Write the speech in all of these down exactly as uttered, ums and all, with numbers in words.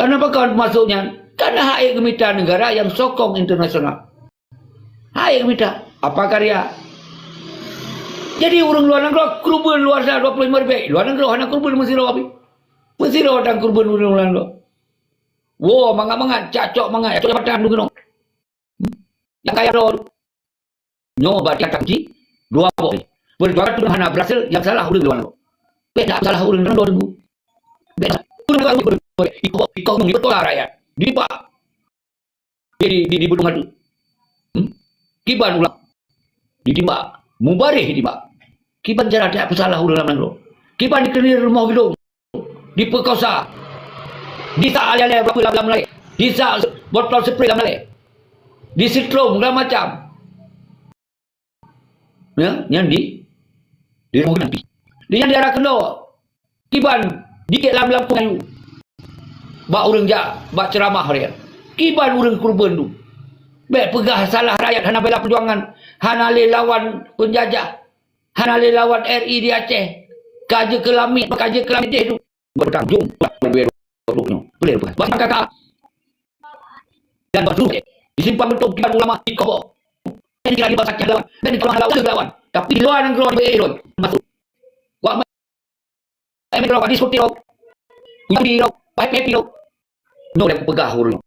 Karena pakon masuk nyan? Karena hak geumita negara nyang sokong internasional. Hak geumita. Apa karya? Jadi ureuëng luwa nanggroe, keureubeuen luwa sa dua ploh limong ribèe. Luwa nanggroe hana keureubeuen meusidroe abéh. Meusidroe tan keureubeuen ureuëng luwa nanggroe. Woe, mangat-mangat, cak cok mangat, cok jabatan dum keunoe. Nyang kaya droe. Nyoe bak tiang-tiang kunci, dua boh. Peujuangan tu hana berhasil, nyang salah ureuëng luwa nanggroe. Bèk that salah ureuëng nanggroe teungku. Bèk that. Ureuëng luwa nanggroe, iko, iko nung, iko tola rakyat. Di bak. Di, di, di, di Beutung Hadu. Hmm? Kiban ulang. Ditimbak. Mubareh ditimbak. Kiban cara that peusalah ureuëng lam nanggroe. Kiban dikeunir rumoh geudong. Dipeukosa. Disak alèh-alèh berapa lam, lam lalé. Disak botol spray lam lalé. Diseutrom segala macam. Ya, nyan di, di rumoh geutanyoe. Di nyan di arah keunoe. Kiban dikek lam, lam kayu. Bak ureuëng jak, bak ceuramah dia. Kiban ureuëng keureubeuen tu. Bèk peugah salah rakyat hana bela peujuangan, hana lé lawan peunjajah. Hana lé lawan R I di Aceh. Ka jeuet keu lamiet, ka jeuet keu lamiet deh tu. Bertanggung jawab dua ribu dua puluh nyoe. Boleh bukan? Bagi kakak. Dan bagi disimpan beutôi kiban ulama di Kobo. Dan kira di bangsa lawan. Dan di tengah lawan, lawan. Tapi di luwa nanggroe di B E lôn. Masuk. Wak main nanggroe, wak diskotik lôn. Judi lôn, wak happy lôn. Nyoe lé peugah ureuëng.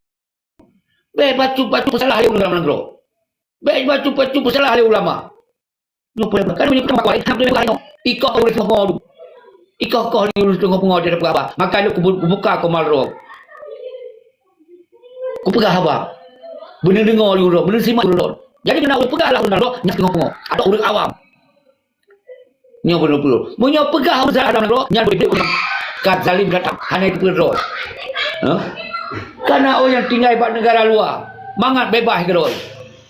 Bèk bacut-bacut peusalah lé ureuëng lam nanggroe. Bèk bacut-bacut peusalah lé ulama. Nyoe peue kan meunyoe kita bakwa, alhamdulillah, nyoe. Iko ureuëng teungoh pungo tu. Iko koh lé ureuëng teungoh pungo dia peugah haba. Maka lôn kubu-, kubuka komal droe. Kupeugah haba. Beuneudeungoe lé ureuëng, beuneusimak ureuëng. Jadi keunan ureuëng peugah lah ureuëng nanggroe, nyan teungoh pungo. Atau ureuëng awam. Nyoe beuneupeue. Meunyoe peugah ureuëng salah lam nanggroe, nyan beutôi ureuëng ka zalim datang. Hana iteupeu droe. Hah? Kana ureuëng nyang tinggai bak neugara luwa, mangat beubaih keudroe.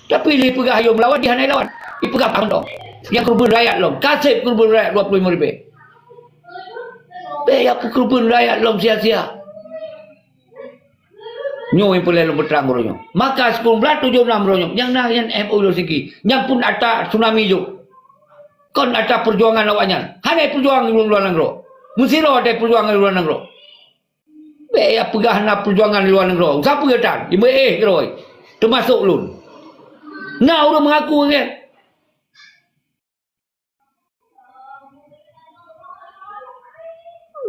Tapi lé peugah yom lawan, di hana lawan. Ipeugah apa mantong. Nyang keureubeuen rakyat lom. Kaseb keureubeuen rakyat dua puluh lima ribèe. Bèk ya keureubeuen rakyat lom sia-sia. Nyoe nyang peureulèe lôn peutrang uroe nyoe. Maka sikureueng blaih tujoh nam uroe nyoe, nyang na nyan M O U Helsinki, nyang phôn ata tsunami jok. Kon ata peujuangan awaknyan. Hana peujuang ureuëng luwa nanggroe. Meusidroe ata peujuang ureuëng luwa nanggroe. Bèk ya peugah na peujuangan luwa nanggroe. Sapeue tan? Imeue éh keudroe. Teumasok lôn. Na ureuëng meungaku lagèe.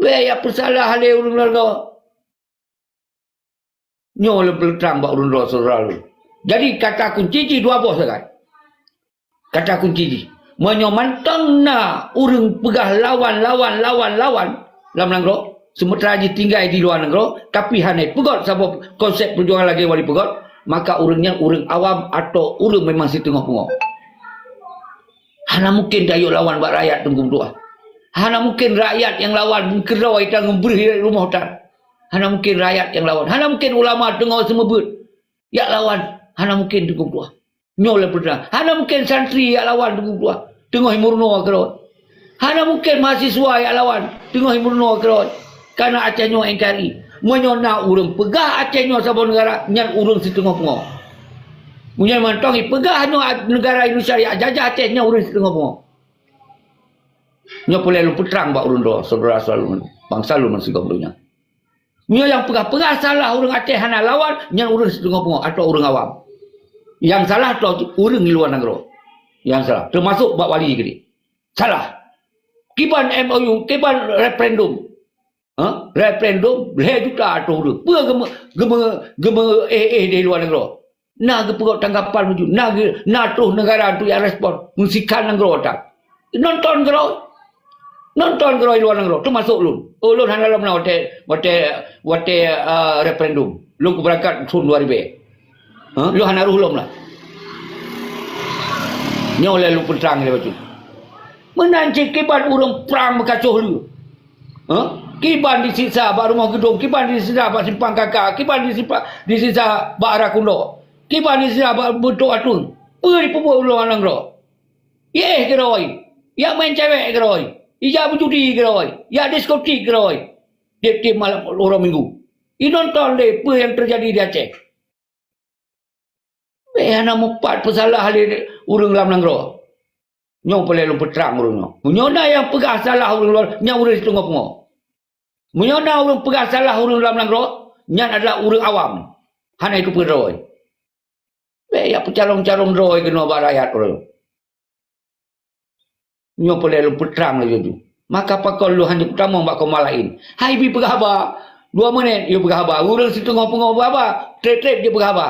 Bèk ya peusalah lé ureuëng luwa nanggroe. Nyoe lôn peutrang bak ureuëng droe syedara lôn. Jadi, kata kunci jih dua boh sagai. Kata kunci jih. Meunyoe mantong na ureuëng peugah lawan, lawan, lawan, lawan lam nanggroe, seumeuntara jih tinggai di luwa nanggroe, tapi hana peugöt saboh konsep peujuangan lagèe wali peugöt, maka ureuëng nyan ureuëng awam atau ureuëng memang siteungoh pungo. Hana mungken tayue lawan bak rakyat teungku meutuah. Hana mungken rakyat nyang lawan meukeudroe ita ngon breuh rumoh tan. Hana mungken rakyat nyang lawan. Hana mungken ulama teungoh seumeubeuet jak lawan. Hana mungken teungku meutuah. Nyoe lôn peutrang. Hana mungken santri jak lawan teungku meutuah. Teungoh meurunoe keudroe. Hana mungken mahasiswa jak lawan teungoh meurunoe keudroe. Kana Aceh nyoe N K R I. Meunyoe na ureuëng peugah Aceh nyoe saboh neugara, nyan ureuëng siteungoh pungo. Meunyoe mantong ipeugah nyoe neugara Indonesia jak jajah Aceh, nyan ureuëng siteungoh pungo. Nyoe peureulèe lôn peutrang bak ureuëng droe, syedara seulalu, bansa lôn meusigoe donya. Nyoe nyang peugah-peugah salah ureuëng Aceh hana lawan, nyan ureuëng siteungoh pungo atau ureuëng awam. Nyang salah tu ureuëng di luwa nanggroe. Nyang salah, teumasok bak wali keudéh. Salah. Kiban M O U, kiban referendum. Ha? Referendum lhèe juta ateueh ureuëng. Peue geumeu-, geumeu-, geumeu-, éh-éh di luwa nanggroe? Na geupeugöt tanggapan meuju, na geu-, na troh neugara tu jak respon. Meusikan nanggroe that. Nonton keudroe. Nonton keudroe luwa nanggroe, teumasok lôn. Oh, lôn hana lom na watèe, watèe, watèe, ah, referendum. Lôn kubeurangkat thôn dua ribèe. Ha? Lôn hana rôh lom lah. Nyoe lé lôn peutrang lé bacut. Meunan cit kiban ureuëng prang meukacoh lé. Ha? Kiban disiksa bak rumoh geudong, kiban disiksa bak simpang kaka, kiban disiksa, disiksa bak ara kundo, kiban disiksa bak beutôk ateueng. Peue jipeubuet ureuëng luwa nanggroe? Jiéh keudroe, jak main cewek keudroe, jijak beujudi keudroe, jak diskotik keudroe. Tiep-tiep malam uroe minggu. Inonton lé peue nyang teujadi di Aceh. Bèk hana mupat peusalah lé ureuëng lam nanggroe. Nyoe peureulèe lôn peutrang ureuëng nyoe. Meunyoe na nyang peugah salah ureuëng luwa, nyan ureuëng siteungoh pungo. Meunyoe na ureuëng peugah salah ureuëng lam nanggroe, Nyan adalah ureuëng awam. Hana itu peuroi. Bék yak peucalong-calong droe keunoe bak rakyat ureuëng. Nyoe peureulée lôn peutrang laju. Maka pakon lôn hana peutamong bak koma laén. Hai bi peugah haba. Dua menit yue peugah haba. Ureuëng siteungoh pungo peugah haba. Treb-treb jeuet peugah haba.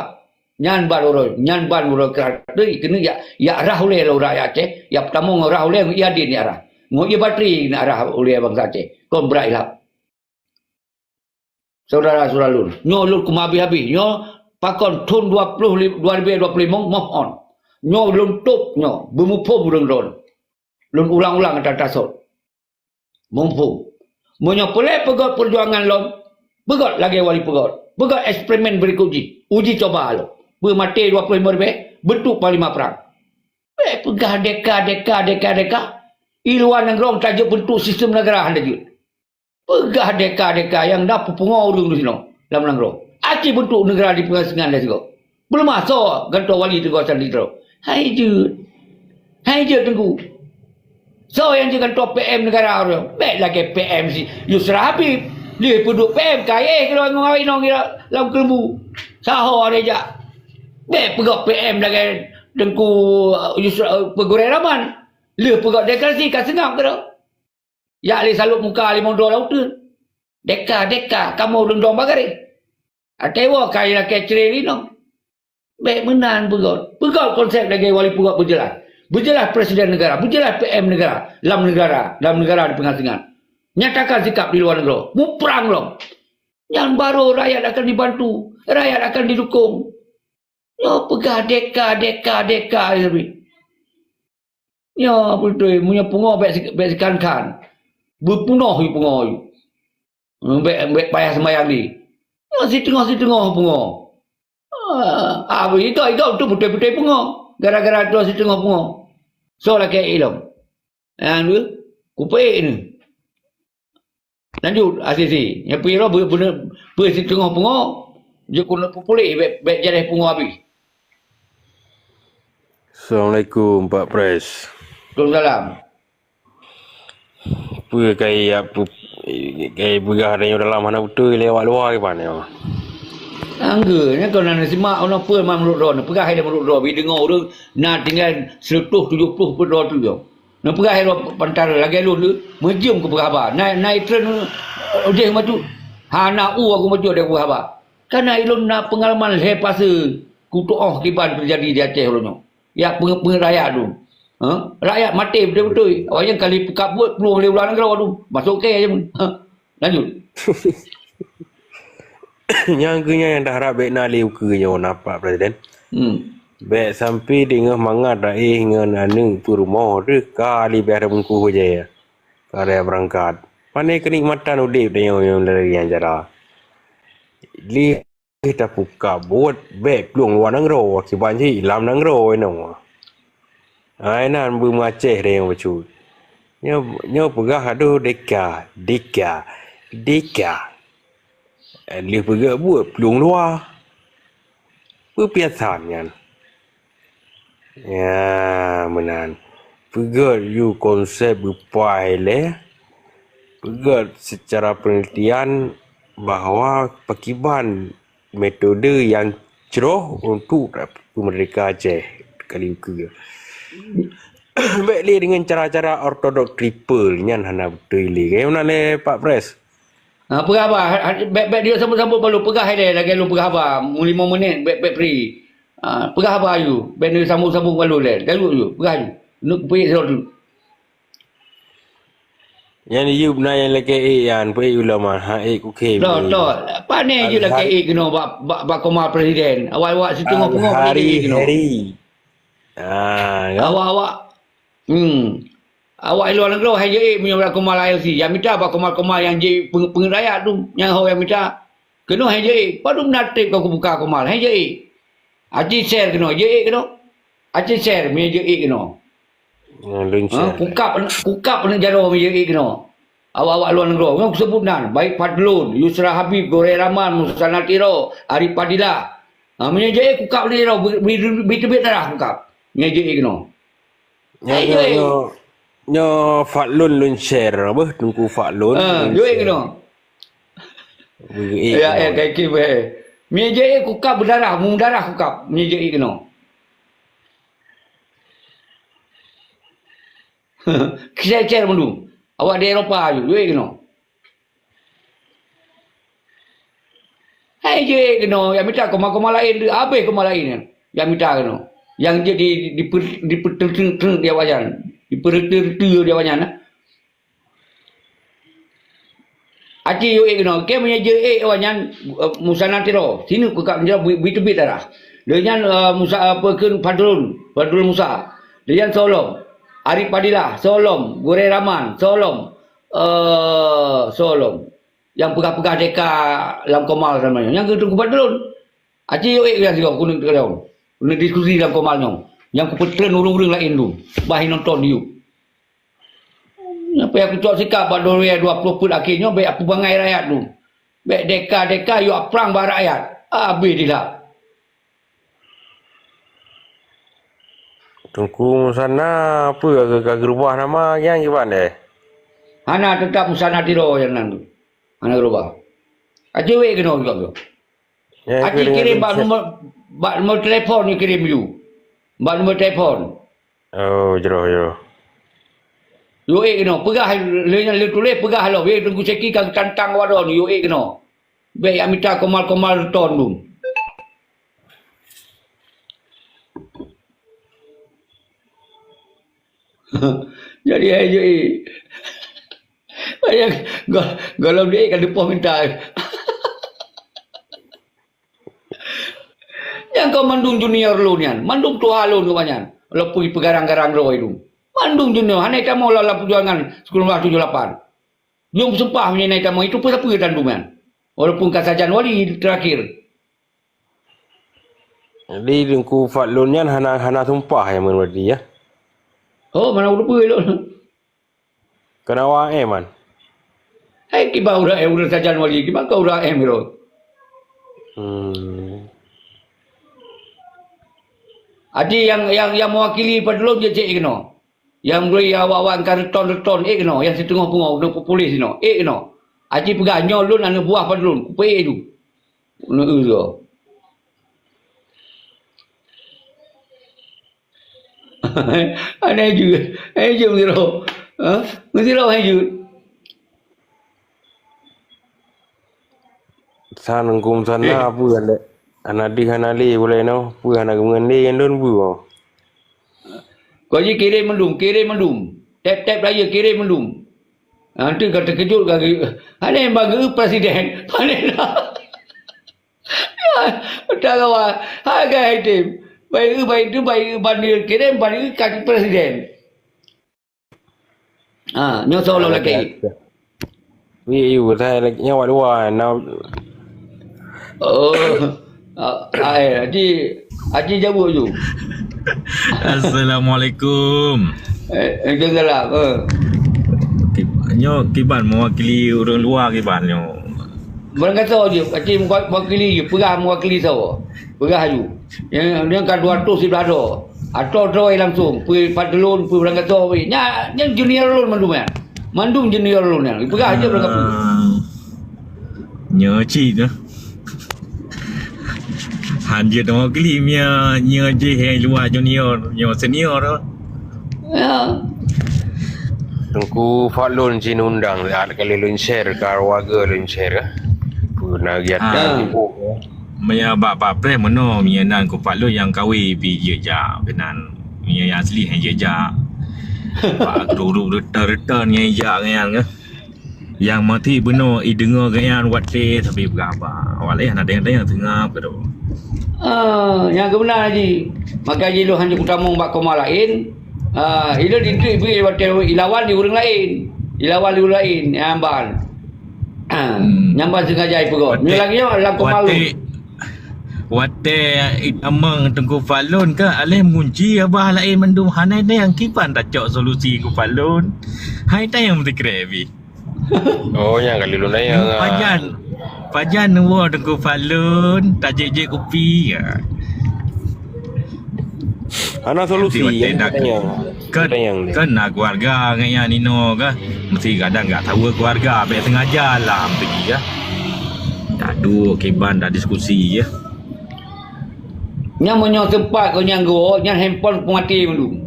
Nyan ban uroe, nyan ban uroe keurak teuh keuneuk yak, yak rhah ulée lé ureuëng Aceh, yak peutamong rhah ulée ngon ie aden yak rhah. Ngon ie batri keuneuk rhah ulée bansa Aceh. Kon brat ilap. Syedara-syedara lôn, nyoe lôn keumah habéh-habéh. Nyoe pakon thon dua ploh li-, dua ribèe dua ploh limong mohon. Nyoe lôn tôb nyoe, beumuphom ureuëng droen. Lôn ulang-ulang ata tasot. Muphom. Meunyoe peureulée peugét peujuangan lom, peugét lagée wali peugét. Peugét eksperimen berikut jih. Uji coba lom. Beumaté dua ploh limong ribèe, beuntuk panglima prang. Bék peugah deka, deka, deka, deka. I luwa nanggroe tajeuet beuntuk sistem negara hana jeuet. Peugah deka-deka nyang na peupungo ureuëng disinoe lam nanggroe. Aci beuntuk neugara dipeungasingan lé sigoe. Beuleumasoe gantoe wali teungoh sandi droe. Hai jeuet. Hai jeuet Teungku. Soe nyang jeuet gantoe P M neugara ureuëng? Bék lagée P M si Yusra Habib. Lheueh peuduek P M kayée keudroe ngon awai inong lam keuleubu. Saho ada jak. Bék peugah P M lagée Teungku Yusra Peugurée Raman. Lheueh peugah deklarasi ka seungab keudroe. Jak lé salôk muka limong droe lam uteuen. Deka, deka, kamoe ureuëng dong bagaréh. Até woe ka ilakée cre linong. Bék meunan peugét. Peugét konsep lagée wali peugét beujeulaih. Beujeulaih presiden negara, beujeulaih P M negara, lam negara, lam negara dipeungasingan. Nyatakan sikap di luwa nanggroe. Muprang lom. Nyan baru rakyat akan dibantu, rakyat akan didukung. Nyoe peugah deka, deka, deka, tapi. Nyoe beutôi, meunyoe pungo bék si-, bék sikan-kan. Beupunoh yue pungo yue. Bék, bék payah seumayang di. Nyoe siteungoh-siteungoh pungo. Ah, ah, itu, itu tu beutôi-beutôi pungo. Gara-gara tu siteungoh pungo. Soe lakée ilong. Nyang dua, kupeuék ni. Lanjut, A C C. Nyang peuet roh beu-, beuna-, peue siteungoh pungo, jeuet keuneuk peupuléh bék, bék jadeh pungo abéh. Assalamualaikum, Pak Pres. Waalaikumsalam. Peue kai, peue, kai peugah tanyoe dalam hana beutôi lé awak luwa kiban nyoe? Anggeue, nyan kon na simak, ona peue man meunurot droe, neupeugah lé meunurot droe, bi deungoe ureuëng na tinggai seratus tujuh puluh peuet droe tu nyoe. Neupeugah lé droe pantara lagée lôn tu, meujeuem keu peugah haba. Na, na itreun udeh maju, hana u aku maju ada peugah haba. Kana ilôn na peungalaman lhée fase kutuoh kiban teujadi di Aceh uroe nyoe. Yak peungeut-peungeut rakyat tu. Ha? Rakyat maté beutôi-beutôi. Awak nyan kali peukabut plueng lé ulah nanggroe tu. Masuk ke aja. Ha? Lanjut. Nyang keu nyan nyang taharab bék na lé ukeue nyoe na Pak Presiden. Hmm. Bék sampai deungoe mangat raih ngon aneuk peurumoh deuh ka leubeh ada bungkôh je. Ka raya beurangkat. Pane keunikmatan udeb tanyoe nyang lagée nyan cara. Lé tapeuka buet bék plueng luwa nanggroe, akiban jih lam nanggroe inoe. Ai nan beumeuaceh deh nyang bacut. Nyoe, nyoe peugah adoh deka, deka, deka. Lheueh peugah buet plueng luwa. Peue piasan nyan? Ya, meunan. Peugét yue konsep beupai lé. Peugét seucara peunelitian bahwa pakiban metode nyang jroh untuk peumeurdeka Aceh kali ukeue. Bék lé deungon cara-cara ortodok triple nyan hana beutôi lé. Kaya meunan lé Pak Pres. Ha, peugah haba, ha, ha, bék, bék jeuet sambot-sambot balu, peugah ilée lagée lôn peugah haba, limong menit bék, bék free. Ha, peugah haba aju, bék neusambot-sambot balu lé, galuk aju, peugah aju. Neuk peuék sidroe tu. Nyan yub na nyang lakée ék nyan, peuék ulama, ha ék ukém. Toh, toh. Pane jeuet lakée ék keunoe bak, bak, bak koma presiden. Awak-awak siteungoh pungo pane jeuet ék keunoe. Ah, ya. Awak-awak Hmm. Awak i luwa nanggroe hai jeuet meunyoe bak koma I O C. Nyang mita bak koma-koma nyang jeuet peng-, peungeut rakyat tu, nyang ho nyang mita. Keunoe hai jeuet, padum na treb ka kubuka koma, hai jeuet. Aci share keunoe, jeuet keunoe. Aci share, meunyoe jeuet keunoe. Ha, kukab, kukab aneuk jaroe meunyoe jeuet keunoe. Awak-awak luwa nanggroe, ngon kuseubut nan, baik Fadlun, Yusra Habib, Gorée Rahman, Musanna Tiro, Arif Fadilah. Ha, meunyoe jeuet kukab aneuk jaroe, bri, bri, bri teubiet darah kukab. Meunyoe jeuet keunoe. Nyoe, nyoe, nyoe, nyoe Fadlun lôn share, apa? Teungku Fadlun. Ah, lôn share. Jeuet keunoe. Ya, ya, kaki beh. Meunyoe jeuet kukab beudarah, meudarah kukab. Meunyoe jeuet keunoe. Kecil-kecil mandum. Awak di Eropa aju, jeuet keunoe. Hai jeuet keunoe, ya mita koma-koma laén, habéh koma laén nyan. Ya mita keunoe. Yang jeuet di, di, di, di awak nyan. Di awak nyan. Aci yue ék keunoe, keu meunyoe jeuet ék awak nyan, eh, Musanna Tiro, sineuk keu kab meunyoe bui, bui teubiet darah. Lheueh nyan, eh, Musa, eh, peue kheun Fadlun, Fadlun Musa. Lheueh nyan soe lom, Arif Fadilah, soe lom, Gurée Rahman, soe lom, eh, soe lom. Nyang peugah-peugah deka lam koma sama nyan, nyang keu Teungku Fadlun. Aci yue ék nyang sigoe keuneuk teukalon. Keuneuk diskusi lam koma nyoe. Nyang kupeutreun ureuëng-ureuëng laén tu. Bah nonton yue. Nyan payah kucok sikap bak dua ribu dua puluh peuet akhé nyoe, bék aku bangai rakyat tu. Bék deka-deka yue prang bak rakyat. Habéh dilak. Teungku Musanna, peue ka, ka geurubah nama nyan kiban deh? Hana, teutap Musanna Tiro nyang nan tu. Hana geurubah. Aci wék keunoe juga tu. Aci kirim bak nomor, bak nomor telepon, kirim yue. Bak nomor telepon. Oh, jroh, jroh. Yue ék keunoe, peugah lé, lé tuléh peugah lom, wéh Teungku Syeki ka geutantang awak droe, yue ék keunoe. Bék jak mita komal-komal reutôn dum. Jadi hai jeuet. Gohlom jeuet ka dipoh mita. Nyang kon mandum junior lôn nyan, mandum tuha lôn keubanyan. Walaupun peugarang-garang droe lôn. Mandum junior, hana tamong lam perjuangan sepuluh tujuh lapan. Jom sumpah meunyoe na tamong itu peue sapeue dan duman. Walaupun ka sajan wali terakhir. Jadi Teungku Fadlun nyan hana, hana sumpah ya, Mun Wadi, ya? Oh, mana ureuëng peue lôn. Keunawa éman. Hai kiban ureuëng, eh, ureuëng sajan wali, kiban ka ureuëng em ro. Hmm. Aji nyang, nyang, nyang mewakili Fadlun je cek keunoe. Nyang bri awak-awak ka reutôn-reutôn, eh, keunoe. Nyang siteungoh pungo, keunoe populis keunoe, eh, keunoe. Aji peugah nyoe lôn aneuk buah Fadlun, kupeu ju. Keunoe eu. Aneh ju, aneh ju meusiro. Ha? Meusiro hai ju. San hukum sana apa kan dek? Anak dih anak lé boleh no, apa anak kemengan lé kan don bu. Kau ji kirim mendum, kirim mendum. Tep-tep raya kirim mendum. Nanti kau terkejut kau. Aneh bagi presiden. Aneh lah. Udah kawan. Hai guys, tim. Baik, baik tu, baik banding kirim, banding kaki presiden. Ha, nyoe soe lom lakèe. Wi, yu, saya lagi nyawa dua. Nah. Oh. Ah, ai, Haji, Haji jaweueb ju. Assalamualaikum. Eh, Waalaikumsalam. Eh. Ki-, nyoe kiban mewakili ureuëng luar kiban nyoe. Barangkasoe jih, pasti mewakili jih, peugah mewakili soe. Peugah aju. Nyang, nyang ka dua ratus siblah droe. Atau droe langsung, peue pat lôn, peue barangkasoe weh. Nya, nyang junior lôn mandum nyan. Mandum junior lôn nyan. Peugah aja barangkasoe. Ah, nyoe cit tu. Hanjeuet mewakili mia, nyoe jih nyang luar junior, nyoe senior tu. Ya. Teungku Fadlun cit undang, lheuh kali lôn share, ka warga lôn share, eh. Puna giat. Ah. Meunyoe bak Pak Preh meunoe, meunyoe nan Teungku Fadlun nyang kawé pih jeuet jak, keunan meunyoe nyang asli hana jeuet jak. Bak group-group reutôn-reutôn nyan jak nyan keuh. Nyang meuti bunoe ideungoe gobnyan watèe sabe beuraba. Awak lé hana tanyong-tanyong seungab keudroe. Ah, nyang keubeuna jih. Maka jih lôn hana kutamong bak koma laén. Ah, ilôn intui bri watèe ilawan di ureueng laén. Ilawan di ureueng laén, nyang ban. Ah, nyang ban sengaja ipeugöt. Nyoe lagèe nyoe lam koma lôn. Watèe itamong Teungku Fadlun ka aléh munci abah laén mandum hana tanyong kiban tacok solusi Teungku Fadlun. Hai tanyong meusikrek bih. Oh, nyang kali lôn nanya. Pajan, pajan neuwoe Teungku Fadlun, tajék-jék kupi, ya. Hana solusi, kan, kan na keluarga ngon nyan inoe kah. Mesti kadang gak tahu keluarga, bèk sengaja lah mesti kah. Duek kiban dak diskusi, ya. Nyang meunyoe teumpat keu nyang geuwoe, nyan handphone peumaté mandum.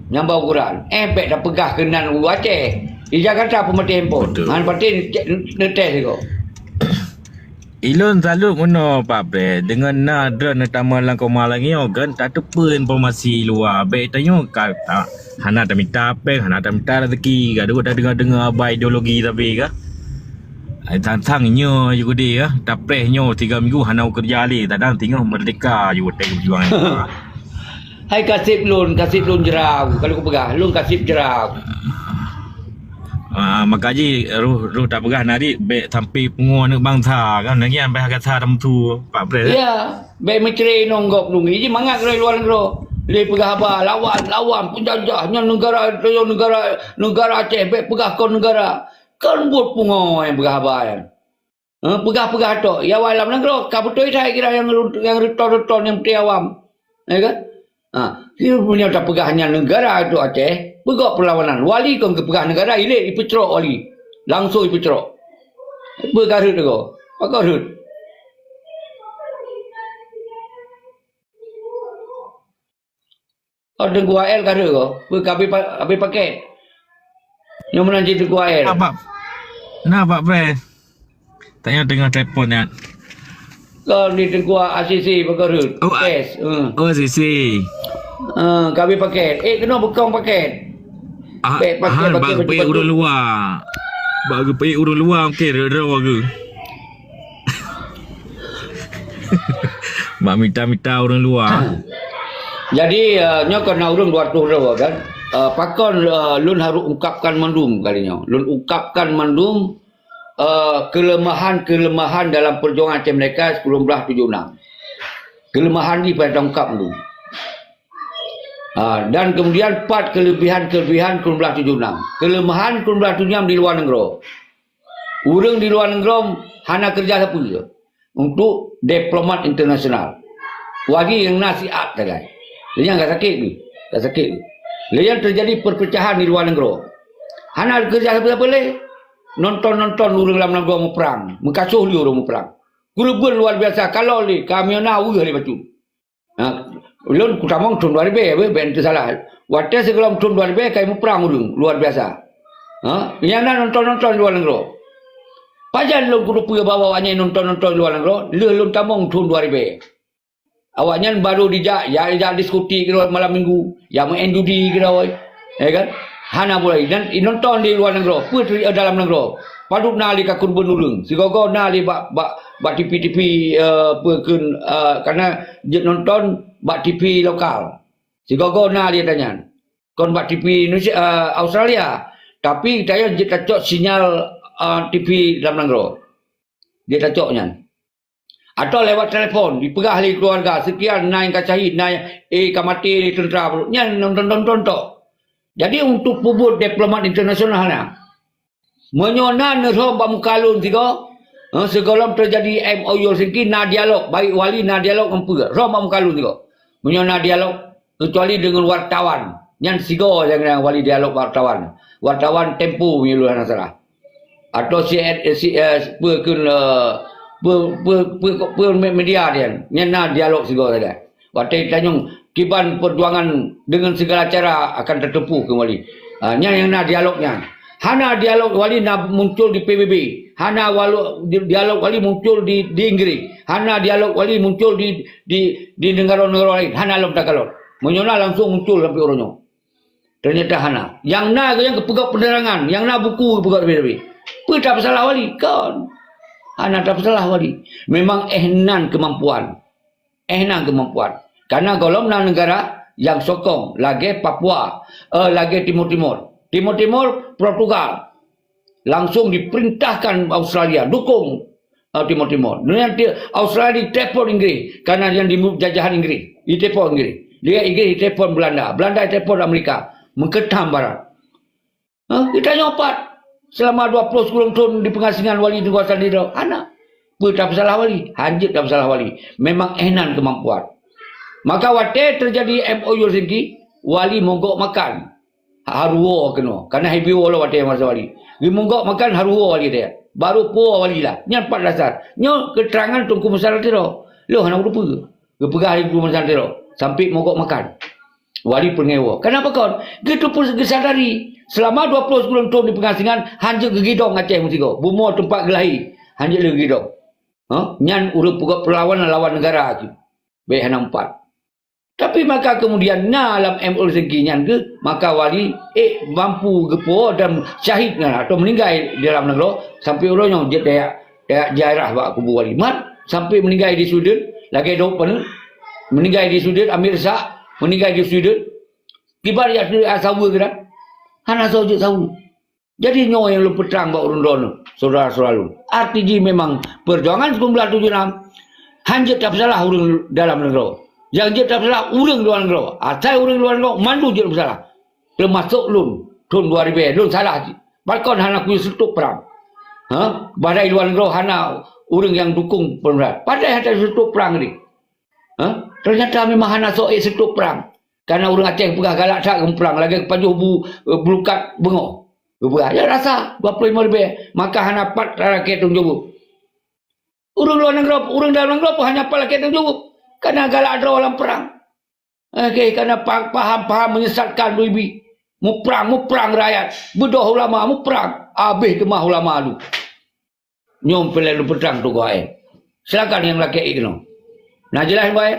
Nyang ba ukuran. Eh, bèk tapeugah keunan u Aceh. Di Jakarta peumaté handphone. Betul. Han paté neucek, neutes sigoe. Ilôn salut meunoe, Pak Pres, deungon na droen neutamong lam koma lagèe nyoe, kan tateupeue informasi luwa. Bèk tanyoe ka, ta-, hana tamita péng, hana tamita raseuki, ka duek tadeungoe-deungoe haba ideologi sabe ka. Ai, sang-sang nyoe Yahudi ka, tapreh nyoe tiga minggu hana keureuja lé, kadang singoh merdeka ju watèe peujuangan. Hai kaseb lôn, kaseb lôn jra, ka lôn peugah, lôn kaseb jra. Ah, maka jih roh, roh tapeugah nari bèk sampai pungoh aneuk bansa kan, lagèe nyan bèk gata tameusu, Pak Pres. Ya, bèk meucre nong gob lôn. Iji mangat keudroe luwa nanggroe. Lé peugah haba, lawan, lawan, peunjajah, nyan neugara, neugara, neugara Aceh, bèk peugah kon neugara. Kon buet pungoh nyang peugah haba nyan. Eh, peugah-peugah tok. Ya, awai lam nanggroe, ka beutôi that kira nyang ru-, nyang reutôn-reutôn nyang peuteuy awam. Ya kan? Ha, si meunyoe tapeugah nyan neugara tu Aceh, peugah peulawanan. Wali kon geupeugah neugara, ilèe ipeucrok wali. Langsung ipeucrok. Peue ka rhot deungoe? Pakon rhot? Oh, Teungku A L ka rhot ko. Peue ka habéh pa-, habéh paket? Nyoe meunan cit Teungku A L. Na, Pak. Na, Pak Pres. Tanya tengah telepon nyan. Kon di Teungku A C C pakon rhot. Oh, a-, Kes. Hmm. Oh, A C C. Ah, ka habéh paket. Eh, keunoe beukong paket. Ah, bèk paket, han, paket, bak paket, geupeue paket. Ureueng luwa. Bak geupeue ureueng luwa, okey, rhot-rhot geu. Mak mita-mita ureueng luwa. Jadi, eh, nyoe kon na ureueng dua ratus droe kan. Eh, pakon, eh, lôn harôh ungkapkan mandum kali nyoe. Lôn ungkapkan mandum, eh, keuleumahan-keuleumahan dalam peujuangan Aceh Merdeka sikureueng blaih tujoh nam. Keuleumahan jih payah taungkap mandum. Ah, dan kemudian pat keuleubihan-keuleubihan sikureueng blaih tujoh nam. Keuleumahan sikureueng blaih tujoh nam di luwa nanggroe. Ureueng di luwa nanggroe hana keureuja sapeue untuk diplomat internasional. Wali nyang na siat sagai. Lé nyan ka sakét geuh, ka sakét geuh. Lé nyan teujadi peupeucahan di luwa nanggroe. Hana keureuja sapeue-sapeue lé. Nonton-nonton ureueng lam nanggroe muprang, meukasoh lé ureueng muprang. Keureubeuen luwa biasa, kalon lé, ka meunyoe na weueh lé bacut. Ha, lôn kutamong thon dua ribèe, bèk, bèk teusalah. Watèe sigohlom thon dua ribèe kai muprang ureueng luwa biasa. Ha, nyang na nonton-nonton luwa nanggroe. Pajan lôn kuteupeue bahwa awaknyan nonton-nonton luwa nanggroe, lheueh lôn tamong thon dua ribèe. Awaknyan barô jijak, ya, jak diskotik keudroe malam minggu, ya main judi keudroe. Ya kan? Hana boleh. Dan nonton di luwa nanggroe, peue teu-, dalam nanggroe. Padub na lé ka keureubeuen ureueng. Sigoe-goe na lé bak, bak, bak T V-T V, eh, peue kheun, eh, kana jeuet nonton bak T V lokal. Sigoe-goe na lé tanyan. Kon bak T V Indonesia, eh, Australia. Tapi tanyoe jeuet tacok sinyal, eh, T V dalam nanggroe. Jeuet tacok nyan. Atawa lewat telepon, dipeugah lé keuluwarga, "Sekian, na nyang ka syahid, na nyang, eh, ka maté lé teuntra." Nyan nonton-nonton tok. Jadi, untuk peubuet diplomat internasional na. Meunyoe na neurhom bak muka lôn sigoe, eh, sigohlom teujadi M O U Helsinki, na dialog, baik wali na dialog ngon peue, rhom bak muka lôn sigoe. Meunyoe na dialog, kecuali deungon wartawan. Nyan sigoe nyang na wali dialog wartawan. Wartawan Tempo meunyoe lôn hana salah. Atau si, si, eh, peue kheun, eh, peue, peue, peue, peue me-, media nyan. Nyan na dialog sigoe sagai. Watèe tanyong kiban peujuangan deungon segala cara akan teuteupue keumbali. Ah, nyan nyang na dialog nyan. Hana dialog wali na muncul di P B B. Hana walau di-, dialog wali muncul di, di Inggris. Hana dialog wali muncul di, di, di negara-negara lain. Hana lom takalon. Meunyoe na langsung muncul sampai uroe nyoe. Ternyata hana. Nyang na nyang geupeugah penerangan, nyang na buku geupeugah lebih-lebih. Peue tapeusalah wali? Kon. Hana tapeusalah wali. Memang eh nan kemampuan. Eh nan kemampuan. Karena gohlom na negara nyang sokong, lagèe Papua, eh, lagèe Timur Timur. Timur Timur, Portugal. Langsung diperintahkan Australia, dukung, eh, Timur Timur. Nyan ti-, Australia ditelepon Inggris, karena nyan di mu-, jajahan Inggris. Ditelepon Inggris. Dia Inggris ditelepon Belanda. Belanda ditelepon Amerika. Mengketam barat. Ha, geutanyoe pat selama dua ploh sikureueng thon di pengasingan wali di keukuasaan di droe? Hana. Peue tapeusalah wali? Hanjeuet tapeusalah wali. Memang eh nan kemampuan. Maka watèe teujadi M O U Helsinki, wali mogok makan. Haruwo keunoe. Karena hebiwo lom watèe masa wali. Geumonggok makan haruwo wali dia. Baru po wali lah. Nyan pat dasar. Nyoe keterangan Teungku Meusal Tiro. Lôn hana kuteupeu. Geupeugah lé Teungku Meusal Tiro. Sampai mogok makan. Wali peungewoe. Kenapa kon? Geuteupeu geusadari. Selama dua puluh sikureueng thon di pengasingan, hanjeuet geugidong Aceh meusigoe. Bumoe teumpat geulahé. Hanjeuet lé geugidong. Ha? Nyan ureuëng peugah perlawanan lawan negara tu. Bèk hana empat. Tapi maka kemudian na lam M O L Singki nyan ke, maka wali, eh, mampu geupo dan syahid nyan atau meninggai di dalam nanggroe, sampai uroe nyoe jeuet tajak, tajak ziarah bak kubu wali. Mat, sampai meninggai di Sweden, lagèe dok pane, meninggai di Sweden, Amir Sah, meninggai di Sweden. Kiban jak saweue keunan, hana soe jeuet saweue. Jadi nyoe nyang lôn peutrang bak ureuëng droeneuh, syedara-syedara lôn. Arti jih memang perjuangan sikureueng blah tujoh enam hanjeuet tapeusalah ureuëng dalam nanggroe. Nyang jeuet tapeusalah ureuëng luwa nanggroe. Asai ureuëng luwa nanggroe mandum jeuet tapeusalah. Teumasok lôn, thon dua ribèe, lôn salah cit. Pakon hana kuseutôt prang. Ha? Padahai luwa nanggroe hana ureuëng nyang dukung pemerintah. Padahai hana seutôt prang tadi. Ha? Ternyata memang hana soe seutôt prang. Karena ureuëng Aceh peugah galak that ngon prang, lagèe pajoh bu, eh, bulukat beungoh. Geupeugah, ya rasa, dua puluh lima ribèe, maka hana pat lakèe tanggung jaweueb. Ureuëng luwa nanggroe, ureuëng dalam nanggroe pun hana pat lakèe tanggung jaweueb. Karena galak droe lam prang. Oke, karena pa-, paham-paham menyesatkan ibi. Muprang, muprang rakyat. Beudôh ulama, muprang. Abéh keumah ulama tu. Nyoe peureulèe lôn peutrang tugoe. Silakan nyang lakèe keunoe. Nah, jeulaih, Boy?